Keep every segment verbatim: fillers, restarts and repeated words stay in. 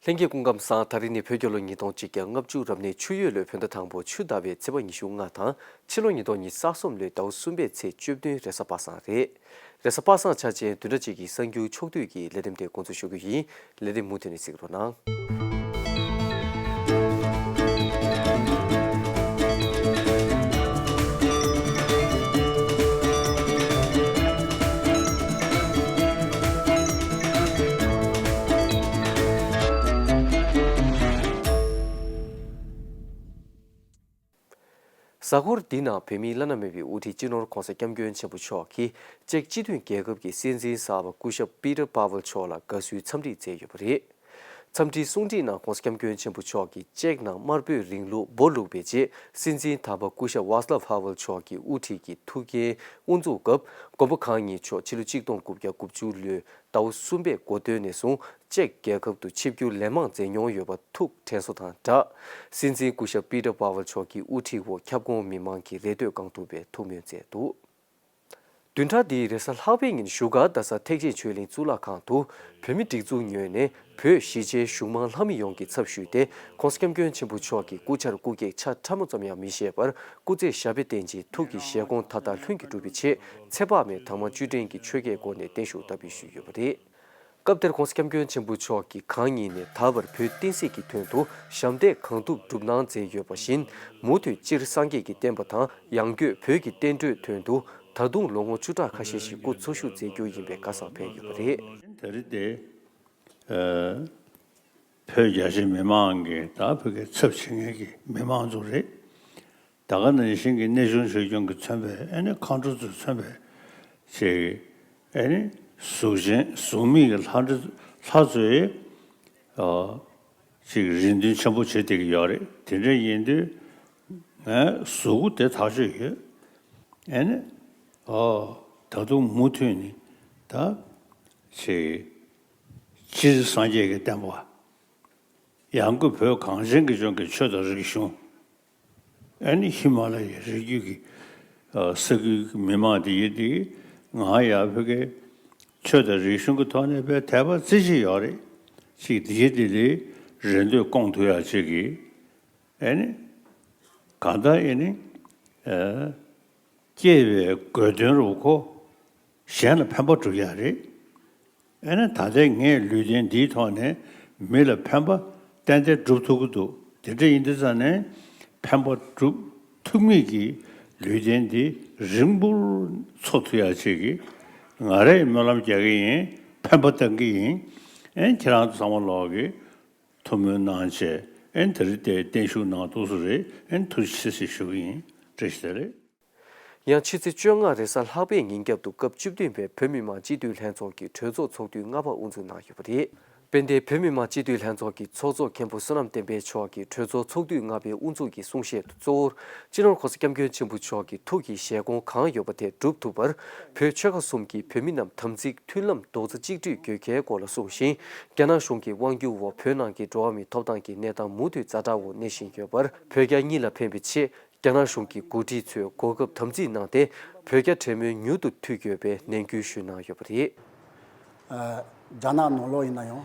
ལྷན་རྒྱས་སྐུ་ཁམས་བཟང་། ད་རིང་ནི་བོད་རྒྱལ་ལོ་ཉིས་སྟོང་གཅིག་བརྒྱ་ལྔ་བཅུ་རབ་གནས་ཆུ་ཡོས་ལོའི་བོད་ཟླ་དང་པོ་ཆུ་ཟླ་བའི་ཚེས་པ་ཉི་ཤུ་ལྔ་དང་ཕྱི་ལོ་ཉིས་སྟོང་ཉི་ཤུ་རྩ་གསུམ་ལོའི་ཟླ་བ་གསུམ་པའི་ཚེས་བཅུ་བདུན་རེས་གཟའ་པ་སངས་རེད། རེས་གཟའ་པ་སངས་འཆར་ཅན་བདུན་ཕྲག་གཅིག་གི་གསར་འགྱུར་ཕྱོགས་བསྡུས་ཀྱི་ལས་རིམ་དེ་འགོ་འཛུགས་ཞུ་གི་ཡིན། ལས་རིམ་མུ་མཐུད་ནས་གཟིགས་རོགས་གནང་། གཟའ་འཁོར་འདི་ནང་བོད་མིའི་བླ་ན་མེད་པའི་དབུ་ཁྲིད་སྤྱི་ནོར་༧གོང་ས་༧སྐྱབས་མགོན་ཆེན་པོ་མཆོག་གིས་ཅེཀ་སྤྱི་མཐུན་རྒྱལ་ཁབ་ཀྱི་སྲིད་འཛིན་གསར་པ་སྐུ་ཞབས་པི་ཏར་པཱ་ཝལ་མཆོག་ལ་དགའ་བསུའི་འཚམས་འདྲི་མཛད་ཡོད་པ་རེད། འཚམས་འདྲིའི་གསུང་འཕྲིན་ནང་༧གོང་ས་༧སྐྱབས་མགོན་ཆེན་པོ་མཆོག་གིས་ཅེཀ་ནང་དམར་པོའི་རིང་ལུགས་སྦོ་ལུག་པའི་རྗེས་སྲིད་འཛིན་དམ་པ་སྐུ་ཞབས་ཝཱ་སི་ལབ་ཧ་ཝལ་མཆོག་གི་དབུ་ཁྲིད་ཀྱི་ཐུགས་འགན་དབུ་འཛུགས་སྐབས་མགོན་པོ་གང་ཉིད་མཆོག་ཕྱི་ལོ་ཆིག་སྟོང་དགུ་བརྒྱ་དགུ་བཅུ་ལོའི་ཟླ་བ་གསུམ་པའི་འགོ་སྟོད་ནས་བཟུང་ཅེཀ་རྒྱལ་ཁབ་ཏུ་ཆིབས་བསྒྱུར་ལན་མང་མཛད་མྱོང་ཡོད་པ་ཐུགས་དྲན་གསོ་དང་སྦྲགས། སྲིད་འཛིན་སྐུ་ཞབས་པི་ཏར་པཱ་ཝལ་མཆོག་གི་དབུ་ཁྲིད་འོག་ཁྱབ་ཁོངས་མི་མང་གིས་རེ་ལྟོས་བསྐང་གཏུགས་པའི་ཐུགས་སྨོན་མཛད་འདུག་བདུན་ཕྲག་འདིའི་རེས་གཟའ་ལྷག་པའི་ཉིན་བཞུགས་སྒར་རྡ་ས་ཐེག་ཆེན་ཆོས་གླིང་གཙུག་ལག་ཁང་དུ་བོད་མི་སྒྲིག་འཛུགས་ངོས་ནས་བོད་གཞིས་བྱེས་གཞུང་མང་ལྷ་མི་ཡོངས་ཀྱི་ཚབ་ཞུས་ཏེ་༧གོང་ས་༧སྐྱབས་མགོན་ཆེན་པོ་མཆོག་གི་སྐུ་ཕྱྭར་སྐུ་གེགས་ཆ་ཕྲ་མོ་ཙམ་ཡང་མི་བཞེས་པར་སྐུ་ཚེ་ཞབས་པད་བརྟན་ཅིང་ཐུགས་ཀྱི་བཞེད་དགོངས་མཐའ་དག་ལྷུན་གྱིས་གྲུབ་པའི་ཆེད་ཚེ་དཔག་མེད་དྭངས་མ་བཅུད་ལྡན་གྱི་ཆོས་སྐལ་སྒོ་ནས་བརྟན་བཞུགས་བསྟར་འབུལ་ཞུས་ཡོད་པ་རེད། སྐབས་དེར་༧གོང་ས་༧སྐྱབས་མགོན་ཆེན་པོ་མཆོག་གིས་གང་ཉིད་ནས་ད་བར་བོད་བསྟན་སྲིད་ཀྱི་དོན་དུ་ཞབས་འདེགས་གང་ཐུབ་སྒྲུབ་གནང་མཛད་ཡོད་པ་བཞིན་མུ་མཐུད་སྤྱིར་སངས་རྒྱས་ཀྱི་བསྟན་པ་དང་ཡང་སྒོས་བོད་ཀྱི་བསྟན་འགྲོའི་དོན་དུ་ད་དུང་ལོ་ངོ་བཅུ་ཕྲག་ཁ་ཤས་ཤིག་སྐུ་འཚོ་བཞུགས་མཛད་རྒྱུ་ཡིན་པའི་བཀའ་གསང་ཕེབས་ཡོད་པ་རེད། ད་རེས་དེ་བོད་རྒྱ་ཆེ་མི་མང་གི་ད་བོད་ཀྱི་ཚབ་བྱེད་མཁན་གྱི་མི་མང་ཚོ་རེད། ད་ག་ནང་བཞིན་གྱི་གནས་ཆུང་ཆོས་སྐྱོང་གིས་མཚོན་པའི་ཨ་ནི་མཁའ་འགྲོ་ཚོས་མཚོན་པའི་ཅིག་ཨ་ནི་གཟུགས་ཅན་གཟུགས་མེད་ཀྱི་ལྷ་འདྲེ་ལྷ་ཚོས་ཨ་ཅིག་རེ་འདུན་ཆེན་པོ་བྱེད་བསྡད་ཀྱི་ཡོད་རེད། དེ་འདྲ་ཡིན་དུས་ངའི་གཟུགས་པོ་དེ་ཐག་ཆོད་ཡོད། ཨ་ནི་ཨ་ད་དུང་མུ་མཐུད་ནས་ད་ཅིག་སྤྱིར་སངས་རྒྱས་ཀྱི་བསྟན་པ། ཡང་སྒོས་བོད་གངས་ཅན་གྱི་ལྗོངས་ཀྱི་ཆོས་དང་རིག་གཞུང་། ཨ་ནི་ཧི་མ་ལ་ཡའི་རི་རྒྱུད་ཀྱི་ས་ཁུལ་གྱི་མི་མང་དེ་ཡིན་དེ་ང་ཡང་བོད་ཀྱི་ཆོས་དང་རིག་གཞུང་གི་ཐོག་ནས་དཔེ་དད་པ་རྩེ་གཅིག་ཡོད་རེད། ཅིག་དེ་ཡིན་དེ་ལས་རེ་འདོད་སྐོང་ཐུབ་ཡག་ཅིག་གི་ཨ་ནི་གང་ལྟར་ཨ་ནི་སྐྱེས་པའི་དགོས་དོན་རུ་ཁོ་གཞན་ལ་ཕན་པ་སྒྲུབ་ཡག་རེད། ཨ་ནི་ད་ལྟའི་ངས་ལུས་རྟེན་འདིའི་ཐོག་ནས་མི་ལ་ཕན་པ་ཏན་ཏན་སྒྲུབ་ཐུབ་ཀྱི་འདུག་དེ་འདྲ་ཡིན་དུས་ཙང་ནས་ཕན་པ་སྒྲུབ་ཐུབ་མཁན་གྱི་ལུས་རྟེན་འདི་རིང་པོར་འཚོ་ཐུབ་ཡག་ཅིག་གི་ང་རས་སྨོན་ལམ་རྒྱག་གི་ཡིན། ཕན་པ་བཏང་གི་ཡིན། ཨ་ནི་ཁྱེད་རང་ཚོ་ཚང་མ་ལོག་གི་ཐུགས་སྨོན་གནང་བྱས་ཨ་ནི་དེ་རིང་དེ་བརྟན་བཞུགས་གནང་འདུག་སུ་རེད། ཨ་ནི་ཐུགས་རྗེ་ཆེ་ཞུ་གི་ཡིན། བཀྲ་ཤིས་བདེ་ལེགས། ཡང་ཕྱི་ཚེས་བཅོ་ལྔ་རེས་གཟའ་ལྷག་པའི་ཉིན་རྒྱབ་ཏུ་སྐབས་བཅུ་བདུན་པའི་བོད་མི་མང་སྤྱི་འཐུས་ལྷན་ཚོགས་ཀྱི་གྲོས་ཚོགས་ཚོགས་དུས་ལྔ་པ་དབུ་འཛུགས་གནང་ཡོད་པ་རེད། དཔལ་ལྡན་བོད་མི་མང་སྤྱི་འཐུས་ལྷན་ཚོགས་ཀྱི་ཚོགས་གཙོ་མཁན་པོ་བསོད་ནམས་བསྟན་འཕེལ་མཆོག་གིས་གྲོས་ཚོགས་ཚོགས་དུས་ལྔ་པའི་དབུ་འཛུགས་ཀྱི་གསུང་བཤད་དུ་གཙོ་བོར་སྤྱི་ནོར་༧གོང་ས་༧སྐྱབས་མགོན་ཆེན་པོ་མཆོག་གི་ཐུགས་ཀྱི་བཞེད་དགོངས་གང་ཡོད་པ་དེ་སྒྲུབ་ཐུབ་པར་བོད་ཆོལ་ཁ་གསུམ་གྱི་བོད་མི་རྣམས་དམ་ཚིག་མཐུན་ལམ་རྡོག་རྩ་གཅིག་སྒྲིལ་དགོས་གལ་སྐོར་ལ་གསུངས་ཤིང་། རྒྱ་ནག་གཞུང་གི་དབང་སྒྱུར་འོག་བོད་ནང་གི་འགྲོ་བ་མིའི་ཐོབ་ཐང་གི་གནས་སྟངས་མུ་མཐུད་ཛ་དྲག་འོག་གནས་བཞིན་ཡོད་པར་བོད་རྒྱ་གཉིས་ལ་ཕན་པའི་ཆེད། རྒྱ་ནག་གཞུང་གི་འགོ་ཁྲིད་ཚོས་གོ་སྐབས་དམ་འཛིན་གནང་སྟེ་བོད་རྒྱ་གྲོས་མོལ་མྱུར་དུ་མཐུད་དགོས་པའི་ནན་སྐུལ་ཞུས་གནང་ཡོད་པ་རེད། ཨ། རྒྱ་ནག་ནང་ལོགས་ཡིན་ན་ཡང་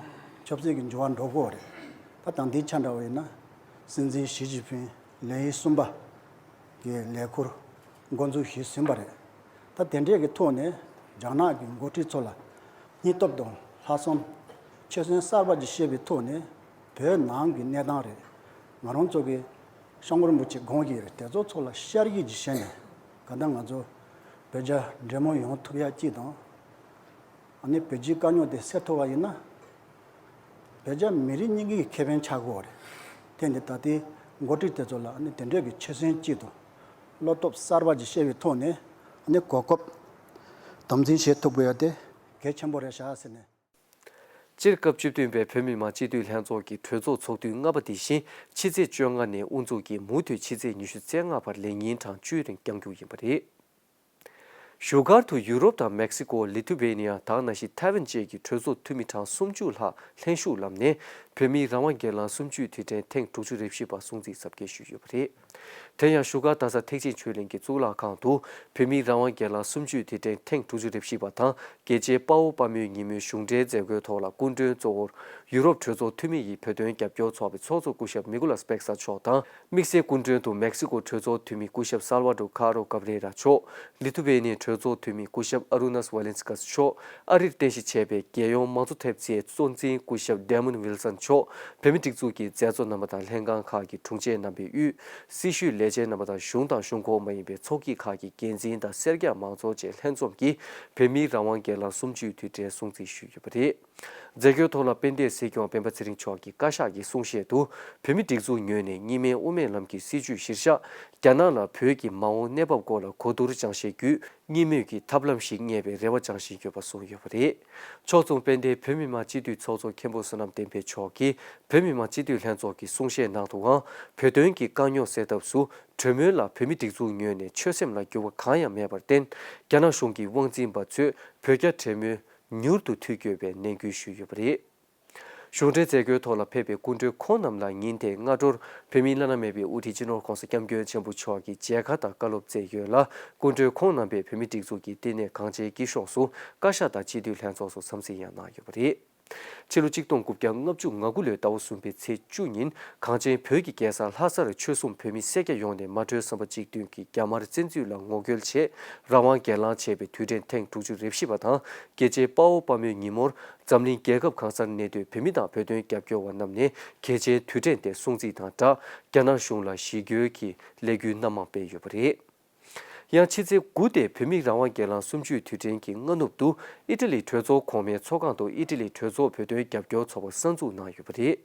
ཆབ་སྲིད་ཀྱི་འགྱུར་བ་འགྲོ་གི་ཡོད་རེད། ད་ད་ལྟའི་ཆ་འདྲ་བ་ཡིན་ན་སྲིད་འཛིན་ཞི་ཅིན་ཕིང་ལེའུ་གསུམ་པ་གི་ལས་འཁུར་འགོ་འཛུགས་ཞུས་ཟིན་པ་རེད། ད་དེ་འདྲས་ཀྱི་ཐོག་ནས་རྒྱ་ནག་གི་འགོ་ཁྲིད་ཚོ་ལ་སྙིང་སྟོབས་དང་ལྷག་བསམ་ཆོད་སེམས་གསར་པ་ཅིག་བཤད་པའི་ཐོག་ནས་བོད་ནང་གི་གནས་སྟངས་རེད། ང་རང་ཚོ་གི་སྐྱབས་མགོན་རིན་པོ་ཆེ་དགོངས་ཀྱི་རེད། དེ་ཚོ་ཚོ་ལ་ཤར་གྱི་ཇི་བྱས་ནས་ག་ད་ང་ཚོ་བོད་རྒྱ་འབྲེལ་མོལ་ཡོང་ཐུབ་ཡ་གཅིག་དང་། ཨ་ནི་བོད་རྒྱའི་དཀའ་རྙོག་དེ་སེལ་ཐུབ་པ་ཡིན་ན། བོད་རྒྱ་མི་རིགས་གཉིས་ཀྱི་ཁེ་ཕན་ཆགས་ཀྱི་ཡོད་རེད། དེ་འདི་ད་ལྟའི་འགོ་ཁྲིད་དེ་ཚོ་ལ་ཨ་ནི་དེ་འདྲས་ཀྱི་ཆོད་སེམས་གཅིག་དང་བློ་སྟོབས་གསར་པ་ཅིག་བཤད་པའི་ཐོག་ནས་ཨ་ནི་གོ་སྐབས་དམ་འཛིན་བྱེད་ཐུབ་དགོས་ཡ་དེ་གལ་ཆེན་པོ་རེད་ཤག་ཟེར་ནས། སྤྱིར་སྐབས་བཅུ་བདུན་པའི་བོད་མི་མང་སྤྱི་འཐུས་ལྷན་ཚོགས་ཀྱི་གྲོས་ཚོགས་ཚོགས་དུས་ལྔ་པ་འདི་བཞིན་ཕྱི་ཚེས་བཅོ་ལྔ་ནས་དབུ་འཛུགས་ཀྱིས་མུ་མཐུད་ཕྱི་ཚེས་ཉི་ཤུ་རྩ་ལྔ་བར་ལས་ཉིན་གྲངས་བཅུའི་རིང་བསྐྱང་རྒྱུ་ཡིན་པ་རེད། བཞུགས་སྒར་དུ་ཡུ་རོབ་དང་མེག་སི་ཀོ། ལི་ཐུ་ཝེ་ནི་ཡ་དང་ནང་བཞིན་ཐའེ་ཝན་བཅས་ཀྱི་གྲོས་ཚོགས་འཐུས་མི་གྲངས་སུམ་ཅུ་ལྷག་ལྷན་ཞུགས་ལམ་ནས་ བོད་མིའི་རང་དབང་སྒེར་ལངས་གསུམ་བཅུའི་དུས་དྲན་ཐེངས་དྲུག་ཅུ་རེ་བཞི་པ་སྲུང་བརྩི་གཟབ་རྒྱས་ཞུས་ཡོད་པ་རེད། དེ་ཡང་བཞུགས་སྒར་རྡ་ས་ཐེག་ཆེན་ཆོས་གླིང་གི་གཙུག་ལག་ཁང་དུ་བོད་མིའི་རང་དབང་སྒེར་ལངས་གསུམ་བཅུའི་དུས་དྲན་ཐེངས་དྲུག་ཅུ་རེ་བཞི་པ་དང་། རྒྱལ་གཅེས་དཔའ་བོ་དཔའ་མོའི་ཉིན་མོའི་གཞུང་འབྲེལ་མཛད་སྒོའི་ཐོག་ལ་སྐུ་མགྲོན་གཙོ་བོར་ཡུ་རོབ་གྲོས་ཚོགས་འཐུས་མི་ཡི་བོད་དོན་རྒྱབ་སྐྱོར་ཚོགས་པའི་ཚོགས་གཙོ་སྐུ་ཞབས་མི་ཀུ་ལ་སྤེག་ས་མཆོག་དང་། དམིགས་བསལ་སྐུ་མགྲོན་དུ་མེག་སི་ཀོ་གྲོས་ཚོགས་འཐུས་མི་སྐུ་ཞབས་སལ་ཝ་ཌོ་ཁ་རོ་ཀབ་རེ་ར་མཆོག་ལི་ཐུ་ཝེ་ནི་གྲོས་ཚོགས་འཐུས་མི་སྐུ་ཞབས་ཨ་རུ་ནཱས་ཝ་ལེན་སི་ཀཱས་མཆོག་ཨ་རིར་རྟེན་གཞི་བྱས་པའི་རྒྱལ་ཡོངས་མང་གཙོ་ཐེབས་རྩའི་གཙོ་འཛིན་སྐུ་ཞབས་ཌེ་མོན་ཝིལ་སན་མཆོག་བོད་མིའི་སྒྲིག་འཛུགས་ཀྱི་མཛད་གཙོ་རྣམ་པ་དང་ལྷན་ཁང་ཁག་གི་དྲུང་ཆེ་རྣམ་པའི་དབུས། སྲི་ཞུའི་ལས་བྱེད་རྣམ་པ་དང་གཞུང་དང་གཞུང་ཁོངས་མ་ཡིན་པའི་ཚོགས་སྐྱིད་ཁག་གི་འགན་འཛིན་དང་སེར་སྐྱ་མང་ཚོགས་བཅས་ལྷན་འཛོམས་ཀྱིས་བོད་མིའི་རང་དབང་སྒེར་ལངས་གསུམ་བཅུའི་དུས་དྲན་སྲུང་བརྩི་ཞུས་ཡོད་པ་རེད། མཛད་སྒོའི་ཐོག་ལ་དཔལ་ལྡན་སྲིད་སྐྱོང་སྤེན་པ་ཚེ་རིང་མཆོག་གིས་བཀའ་ཤག་གི་གསུང་བཤད་དུ། བོད་མིའི་སྒྲིག་འཛུགས་ངོས་ནས་གཉིས་སྨན་དབུ་མའི་ལམ་གྱི་སྲིད་བྱུས་གཞིར་བཞག་རྒྱ་ནག་ལ་བོད་ཀྱི་མ་འོངས་གནས་བབ་སྐོར་ལ་གོ་བསྡུར་སྦྱང་བཤད་བརྒྱུད། གཉིས་སྨན་གྱི་ཐབས་ལམ་ཞིག་རྙེད་པའི་རེ་བ་བཅངས་བཞིན་ཡོད་པ་གསུངས་ཡོད་པ་རེད། ཕྱོགས་མཚུངས་དཔལ་ལྡན་བོད་མི་མང་སྤྱི་འཐུས་ཚོགས་གཙོ་མཁན་པོ་བསོད་ནམས་བསྟན་འཕེལ་མཆོག་གིས་བོད་མི་མང་སྤྱི་འཐུས་ལྷན་ཚོགས་ཀྱི་གསུང་བཤད་ནང་དུའང་། བོད་དོན་གྱི་དཀའ་རྙོག་སེལ་ཐབས་སུ་གྲོས་མོལ་ལ་བོད་མིའི་སྒྲིག་འཛུགས་ངོས་ནས་ཆོད་སེམས་ལ་འགྱུར་བ་གང་ཡང་མེད་པར་བརྟེན། རྒྱ་ནག་གཞུང་གི་དབང་འཛིན་པ་ཚོས་བོད་རྒྱ་གྲོས་མོལ་མྱུར་དུ་མཐུད་དགོས་པའི་ནན་སྐུལ་ཞུས་ཡོད་པ་རེད། གཞུང་འབྲེལ་མཛད་སྒོའི་ཐོག་ལ་ཕེབས་པའི་སྐུ་མགྲོན་ཁོང་རྣམས་ལ་ཉིན་དེའི་སྔ་དྲོར་བོད་མིའི་བླ་ན་མེད་པའི་དབུ་ཁྲིད་སྤྱི་ནོར་༧གོང་ས་༧སྐྱབས་མགོན་ཆེན་པོ་མཆོག་གིས་མཇལ་ཁ་དང་བཀའ་སློབ་སྩལ་ཡོད་ལ། སྐུ་མགྲོན་ཁོང་རྣམ་པས་བོད་མིའི་སྒྲིག་འཛུགས་ཀྱི་བསྟི་གནས་གངས་ཅན་སྐྱིད་གཤོངས་སུ་བཀའ་ཤག་དང་སྤྱི་འཐུས་ལྷན་ཚོགས་སུ་འཚམས་གཟིགས་ཡང་གནང་ཡོད་པ་རེད། ཕྱི་ལོ་ཆིག་སྟོང་དགུ་བརྒྱ་ལྔ་བཅུ་ང་དགུ་ལོའི་ཟླ་བ་གསུམ་པའི་ཚེས་བཅུ་ཉིན་གངས་ཅན་བོད་ཀྱི་རྒྱལ་ས་ལྷ་སར་ཆོལ་གསུམ་བོད་མི་སེར་སྐྱ་ཡོངས་ནས་མ་གྲོས་བསམ་པ་གཅིག་མཐུན་གྱིས་རྒྱ་དམར་བཙན་འཛུལ་ལ་ངོ་རྒོལ་ཆེད་རང་དབང་སྒེར་ལངས་བྱས་པའི་དུས་དྲན་ཐེངས་དྲུག་ཅུ་རེ་བཞི་པ་དང་། རྒྱལ་གཅེས་དཔའ་བོ་དཔའ་མོའི་ཉིན་མོར་འཛམ་གླིང་རྒྱལ་ཁབ་གང་སར་གནས་སྡོད་བོད་མི་དང་བོད་དོན་རྒྱབ་སྐྱོར་བ་རྣམས་ནས་གལ་ཆེའི་དུས་དྲན་དེ་སྲུང་བརྩི་དང་སྦྲགས། རྒྱ་ནག་གཞུང་ལ་ཞི་རྒོལ་གྱི་ལས་འགུལ་སྣ་མང་སྤེལ་ཡོད་པ་རེད། ཡང་ཕྱི་ཚེས་དགུ་སྟེ་བོད་མིའི་རང་དབང་སྒེར་ལངས་གསུམ་བཅུའི་དུས་དྲན་གྱི་སྔ་ནུབ་ཏུ་ཨི་ཊ་ལི་གྲོས་ཚོགས་གོང་མའི་ཚོགས་ཁང་དུ་ཨི་ཊ་ལི་གྲོས་ཚོགས་བོད་དོན་རྒྱབ་སྐྱོར་ཚོགས་པ་གསར་འཛུགས་གནང་ཡོད་པ་རེད།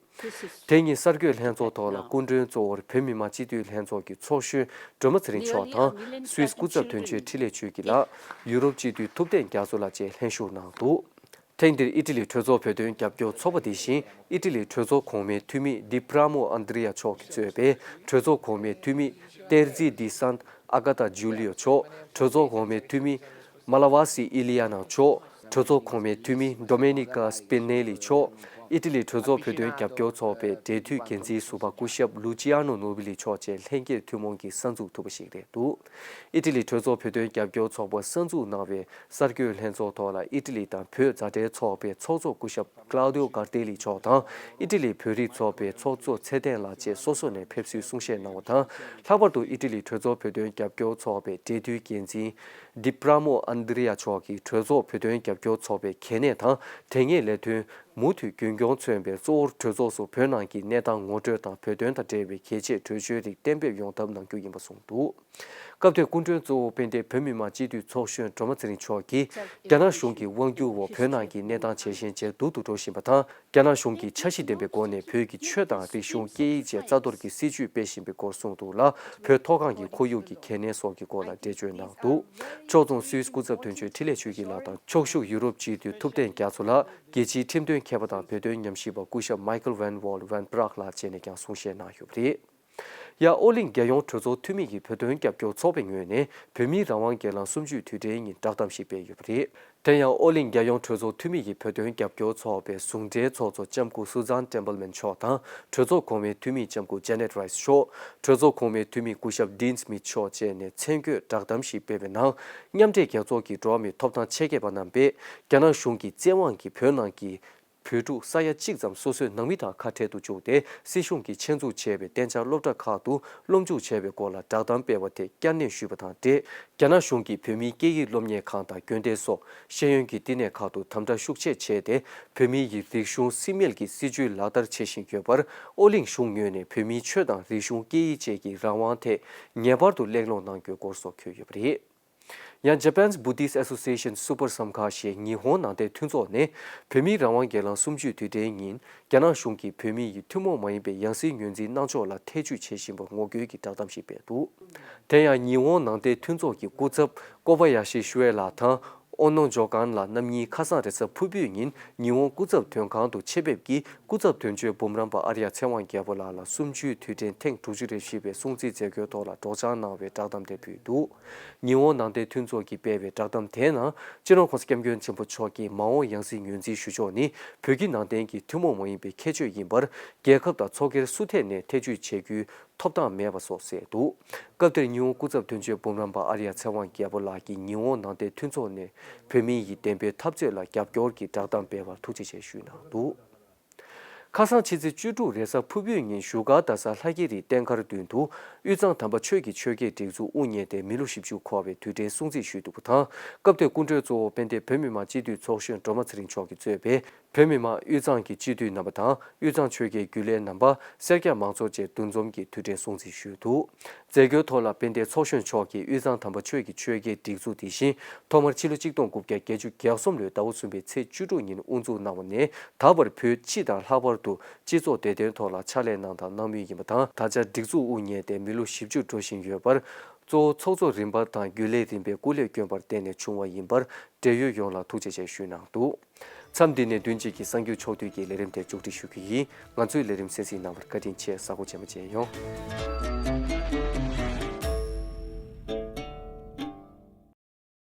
དེ་ཉིན་གསར་འགོད་ལྷན་ཚོགས་ཐོག་ལ་སྐུ་མགྲོན་གཙོ་བོར་བོད་མི་མང་སྤྱི་འཐུས་ལྷན་ཚོགས་ཀྱི་ཚོགས་གཞོན་སྒྲོལ་མ་ཚེ་རིང་མཆོག་དང་སུད་སི་སྐུ་ཚབ་དོན་གཅོད་འཕྲིན་ལས་ཆོས་སྐྱིད་ལགས། ཡུ་རོབ་སྤྱི་འཐུས་ཐུབ་བསྟན་རྒྱ་མཚོ་ལགས་བཅས་ལྷན་ཞུགས་གནང་འདུག་ཐེངས་འདིར་ཨི་ཊ་ལི་གྲོས་ཚོགས་བོད་དོན་རྒྱབ་སྐྱོར་ཚོགས་པ་དེ་བཞིན་ཨི་ཊ་ལི་གྲོས་ཚོགས་གོང་མའི་འཐུས་མི་ཌི་པྲ་མོ་ཨན་དྲི་ཡ་མཆོག་གིས་གཙོས་པའི་གྲོས་ཚོགས་གོང་མའི་འཐུས་མི་ཏེར་ཛི་ཌི་སན་ཨ་ག་ཏ་ཇུ་ལི་ཡོ་མཆོག་གྲོས་ཚོགས་གོང་མའི་འཐུས་མི་མ་ལ་ཝ་སི་ཨི་ལི་ཡ་ན་མཆོག་གྲོས་ཚོགས་གོང་མའི་འཐུས་མི་ཌོ་མེ་ནི་ཀ་སི་པི་ནེ་ལི་མཆོག་ཨི་ཊ་ལི་གྲོས་ཚོགས་བོད་དོན་རྒྱབ་སྐྱོར་ཚོགས་པའི་འབྲེལ་མཐུད་འགན་འཛིན་ཟུར་པ་སྐུ་ཞབས་ལུ་ཅི་ཡ་ནོ་ནོ་བི་ལི་མཆོག་བཅས་ལྷན་རྒྱས་ཐུན་མོང་གིས་གསར་འཛུགས་ཐུབ་པ་ཞིག་རེད་འདུག་ཨི་ཊ་ལི་གྲོས་ཚོགས་བོད་དོན་རྒྱབ་སྐྱོར་ཚོགས་པ་གསར་འཛུགས་གནང་བའི་གསར་འགོད་ལྷན་ཚོགས་ཐོག་ལ་ཨི་ཊ་ལི་དང་བོད་མཛའ་འབྲེལ་ཚོགས་པའི་ཚོགས་གཙོ་སྐུ་ཞབས་ཀླའུ་ཏིའོ་གར་ཏེ་ལི་མཆོག་དང་ཨི་ཊ་ལི་བོད་རིགས་ཚོགས་པའི་ཚོགས་གཙོ་ཚེ་བརྟན་ལགས་བཅས་སོ་སོ་ནས་ཕེབས་བསུའི་གསུང་བཤད་གནང་བ་དང་། ལྷག་པར་དུ་ཨི་ཊ་ལི་གྲོས་ཚོགས་བོད་དོན་རྒྱབ་སྐྱོར་ཚོགས་པའི་འབྲེལ་མཐུད་འགན་འཛིན་ཌི་པྲ་མོ་ཨན་དྲི་ཡ་མཆོག་གིས་གྲོས་ཚོགས་བོད་དོན་རྒྱབ་སྐྱོར་ཚོགས་པའི་གལ་གནད་དང་དེ་སྔའི་ལས་དོན་མུ་མཐུད་རྒྱུན་སྐྱོང་མཚོན་པའི་གཙོ་བོར་གྲོས་ཚོགས་སུ་བོད་ནང་གི་གནས་སྟངས་ངོ་སྤྲོད་དང་བོད་དོན་དང་འབྲེལ་བའི་གལ་ཆེའི་གྲོས་ཆོད་རིགས་གཏན་འབེབས་ཡོང་ཐབས་གནང་རྒྱུ་ཡིན་པ་གསུངས་འདུག་སྐབས་དེར་སྐུ་མགྲོན་གཙོ་བོ་དཔལ་ལྡན་བོད་མི་མང་སྤྱི་འཐུས་ཚོགས་གཞོན་སྒྲོལ་མ་ཚེ་རིང་མཆོག་གིས་རྒྱ་ནག་གཞུང་གི་དབང་སྒྱུར་འོག་བོད་ནང་གི་གནས་སྟངས་ཇེ་ཞན་ཇེ་སྡུག་ཏུ་འགྲོ་བཞིན་པ་དང་། རྒྱ་ནག་གཞུང་གིས་འཆར་གཞི་ལྡན་པའི་སྒོ་ནས་བོད་ཀྱི་ཆོས་དང་རིག་གཞུང་སྐད་ཡིག་བཅས་རྩ་གཏོར་གྱི་སྲིད་བྱུས་སྤེལ་བཞིན་པའི་སྐོར་གསུངས་འདུག་ལ། བོད་མཐོ་སྒང་གི་ཁོར་ཡུག་གི་གལ་གནད་སོགས་ཀྱི་སྐོར་ལ་འགྲེལ་བརྗོད་གནང་འདུག་ཕྱོགས་མཚུངས་སུད་སི་སྐུ་ཚབ་དོན་གཅོད་འཕྲིན་ལས་ཆོས་སྐྱིད་ལགས་དང་ཕྱོགས་བཞུགས་ཡུ་རོབ་སྤྱི་འཐུས་ཐུབ་བསྟན་རྒྱ་མཚོ་ལགས། རྒྱལ་སྤྱིའི་ཁྲིམས་དོན་མཁས་པ་དང་བོད་དོན་ཉམས་ཞིབ་པ་སྐུ་ཞབས་མའི་ཁལ་ཝན་ཝོལ་ཝན་པྲག་ལགས་བཅས་ནས་ཀྱང་གསུང་བཤད་གནང་ཡོད་པ་རེད། ཡང་ཨོ་གླིང་རྒྱལ་ཡོངས་གྲོས་ཚོགས་འཐུས་མི་ཡིས་བོད་དོན་རྒྱབ་སྐྱོར་ཚོགས་པའི་ངོས་ནས་བོད་མིའི་རང་དབང་སྒེར་ལངས་གསུམ་བཅུའི་དུས་དྲན་ཉིན་བསྒྲགས་གཏམ་ཞིག་སྤེལ་ཡོད་པ་རེད། དེ་ཡང་ཨོ་གླིང་རྒྱལ་ཡོངས་གྲོས་ཚོགས་འཐུས་མི་ཡིས་བོད་དོན་རྒྱབ་སྐྱོར་ཚོགས་པའི་ཟུང་འབྲེལ་ཚོགས་གཙོ་ལྕམ་སྐུ་སུ་ཛན་ཊེམ་པལ་མན་མཆོག་དང་། གྲོས་ཚོགས་གོང་མའི་འཐུས་མི་ལྕམ་སྐུ་ཇེ་ནེཊ་རའིས་མཆོག་གྲོས་ཚོགས་གོང་མའི་འཐུས་མི་སྐུ་ཞབས་ཌིན་སྨིཐ་མཆོག་བཅས་ནས་མཚན་བཀོད་བསྒྲགས་གཏམ་ཞིག་སྤེལ་བའི་ནང་། མཉམ་འབྲེལ་རྒྱལ་ཚོགས་ཀྱི་འགྲོ་བ་མིའི་ཐོབ་ཐང་ཆེད་མཁས་པ་རྣམ་པས་རྒྱ་ནག་གཞུང་གི་བཙན་དབང་གིས་བོད་ནང་གི་བོད་ཕྲུག་ས་ཡ་གཅིག་ཙམ་སོ་སོའི་ནང་མི་དང་ཁ་བྲལ་དུ་བཅུག་སྟེ། སྲིད་གཞུང་གིས་ཆེད་འཛུགས་བྱས་པའི་གཏན་འཇགས་སློབ་གྲྭ་ཁག་ཏུ་སློབ་འཇུག་བྱས་པའི་སྐོར་ལ་བསྒྲགས་གཏམ་སྤེལ་བ་དེ་བསྐྱར་ནན་ཞུས་པ་དང་འབྲེལ། རྒྱ་ནག་གཞུང་གིས་བོད་མིའི་སྐད་ཡིག་སློབ་གཉེར་ཁང་དང་དགོན་སྡེ་སོགས་ཤེས་ཡོན་གྱི་བསྟི་གནས་ཁག་ཏུ་དམ་དྲག་ཤུགས་ཆེ་བྱས་ཏེ། བོད་མི་ཡི་རིག་གཞུང་སྲིད་དམིགས་ཀྱི་སྲིད་བྱུས་ལག་བསྟར་བྱེད་བཞིན་ཡོད་པར། ཨོ་གླིང་གཞུང་ངོས་ནས་བོད་མིའི་ཆོས་དང་རིག་གཞུང་སྐད་ཡིག་བཅས་ཀྱི་རང་དབང་ཐད་ངེས་པར་དུ་གླེང་སློང་གནང་རྒྱུའི་སྐོར་སོགས་འཁོད་ཡོད་པ་རེད། ཡང་Japan's Buddhist Association Super Samkha ཞེས་ཉི་ཧོང་ནང་བསྟན་མཐུན་ཚོགས་ནས་བོད་མིའི་རང་དབང་སྒེར་ལངས་གསུམ་བཅུའི་དུས་དྲན་ཉིན་རྒྱ་ནག་གཞུང་གིས་བོད་མི་ཡི་ཐུན་མོང་མ་ཡིན་པའི་ཡང་སྲིད་ངོས་འཛིན་གནང་ཕྱོགས་ལ་ཐེ་ཇུས་བྱེད་བཞིན་པར་ངོ་རྒོལ་གྱི་བསྒྲགས་གཏམ་ཞིག་སྤེལ་འདུག་དེ་ཡང་ཉི་ཧོང་ནང་བསྟན་མཐུན་ཚོགས་ཀྱི་སྐུ་ཚབ་ཀོ་བ་ཡ་ཤི་ཤུའེ་ལགས་དང་། ཨོ་ནོ་ཇོ་ཀན་ལགས་རྣམ་གཉིས་ཁ་སང་རེས་གཟའ་ཕུར་བུའི་ཉིན་ཉི་ཧོང་སྐུ་ཚབ་དོན་ཁང་དུ་ཆེད་ཕེབས་ཀྱིས་སྐུ་ཚབ་དོན་གཅོད་འབུམ་རམས་པ་ཨར་ཡ་ཚེ་དབང་རྒྱལ་པོ་ལགས་ལ་གསུམ་བཅུའི་དུས་དྲན་ཐེངས་དྲུག་ཅུ་རེ་བཞི་པའི་སྲུང་བརྩིའི་མཛད་སྒོའི་ཐོག་ལ་སྒྲོག་སྦྱང་གནང་བའི་བསྒྲགས་གཏམ་དེ་ཕུལ་འདུག་ཉི་ཧོང་ནང་བསྟན་མཐུན་ཚོགས་ཀྱིས་སྤེལ་བའི་བསྒྲགས་གཏམ་དེའི་ནང་སྤྱི་ནོར་༸གོང་ས་༸སྐྱབས་མགོན་ཆེན་པོ་མཆོག་གིས་མ་འོངས་ཡང་སྲིད་ངོས་འཛིན་ཞུ་ཕྱོགས་ནི་བོད་བརྒྱུད་ནང་བསྟན་གྱི་ཐུན་མོང་མ་ཡིན་པའི་ཁྱད་ཆོས་ཡིན་པར། རྒྱལ་ཁབ་དང་ཚོགས་སྒེར་སུ་ཐད་ནས་ཐེ་བྱུས་བྱེད་རྒྱུའི་ཐོབ་ཐང་མེད་པ་སོགས་གསལ་འདུག་སྐབས་དེར་ཉི་ཧོང་སྐུ་ཚབ་དོན་གཅོད་འབུམ་རམས་པ་ཨར་ཡ་ཚེ་དབང་རྒྱལ་པོ་ལགས་ཀྱིས་ཉི་ཧོང་ནང་བསྟན་མཐུན་ཚོགས་ནས་བོད་མི་ཡི་བདེན་པའི་འཐབ་རྩོད་ལ་རྒྱབ་སྐྱོར་གྱི་བསྒྲགས་གཏམ་སྤེལ་བར་ཐུགས་རྗེ་ཆེ་ཞུས་གནང་འདུག་ཁ་སང་ཕྱི་ཚེས་བཅུ་དྲུག་རེས་གཟའ་ཕུར་བུའི་ཉིན་བཞུགས་སྒར་རྡ་ས་ལྷ་རྒྱལ་རིའི་རྟེན་མཁར་མདུན་དུ་དབུས་གཙང་དམ་པ་ཆོས་ཀྱི་ཆོལ་ཁའི་སྒྲིག་འཛུགས་དབུ་བརྙེས་ཏེ་མི་ལོ་བཞི་བཅུ་འཁོར་བའི་དུས་དྲན་སྲུང་བརྩི་ཞུས་འདུག་པ་དང་། སྐབས་དེར་སྐུ་མགྲོན་གཙོ་བོ་དཔལ་ལྡན་བོད་མི་མང་སྤྱི་འཐུས་ཚོགས་གཞོན་སྒྲོལ་མ་ཚེ་རིང་མཆོག་གིས་གཙོས་པའི་བོད་མི་མང་དབུས་གཙང་གི་སྤྱི་འཐུས་རྣམ་པ་དང་དབུས་གཙང་ཆོལ་ཁའི་རྒྱུན་ལས་རྣམ་པ། སེར་སྐྱ་མང་ཚོགས་བཅས་འདུ་འཛོམས་ཀྱིས་དུས་དྲན་སྲུང་བརྩི་ཞུས་འདུག་མཛད་སྒོའི་ཐོག་ལ་དཔལ་ལྡན་ཚོགས་གཞོན་མཆོག་གིས་དབུས་གཙང་དམ་པ་ཆོས་ཀྱི་ཆོལ་ཁའི་སྒྲིག་འཛུགས་དེ་བཞིན་ཐོག་མར་ཕྱི་ལོ་ཆིག་སྟོང་དགུ་བརྒྱ་བརྒྱད་ཅུ་གྱ་གསུམ་ལོའི་ཟླ་བ་གསུམ་པའི་ཚེས་བཅུ་དྲུག་ཉིན་དབུ་འཛུགས་གནང་བ་ནས་ད་བར་བོད་སྤྱི་དང་ལྷག་པར་དུ་སྤྱི་ཚོགས་བདེ་དོན་ཐོག་ལ་ཕྱག་ལས་གནང་དང་གནང་མུས་ཡིན་པ་དང་། ད་ཆ་སྒྲིག་འཛུགས་དབུ་བརྙེས་ཏེ་མི་ལོ་བཞི་བཅུ་འགྲོ་བཞིན་ཡོད་པར། གཙོ་བོ་ཚོགས་གཙོ་རིམ་པ་དང་རྒྱུན་ལས་རིམ་པས་སྐུ་ལས་བསྐྱོན་པར་བརྟེན་ནས་བྱུང་བ་ཡིན་པར་བགྲེས་ཡོད་ཡོངས་ལ་ཐུགས་རྗེ་ཆེ་ཞུས་གནང་འདུག་མཚམས་འདི་ནས་བདུན་གཅིག་གི་གསར་འགྱུར་ཕྱོགས་བསྡུས་ཀྱི་ལས་རིམ་དེ་མཇུག་སྒྲིལ་ཞུ་རྒྱུ་ཡིན། ང་ཚོའི་ལས་རིམ་གསན་གཟིགས་གནང་བར་བཀའ་དྲིན་ཆེ། གཟའ་འཁོར་ཆེན་པོ་མཇལ་ཡོང་།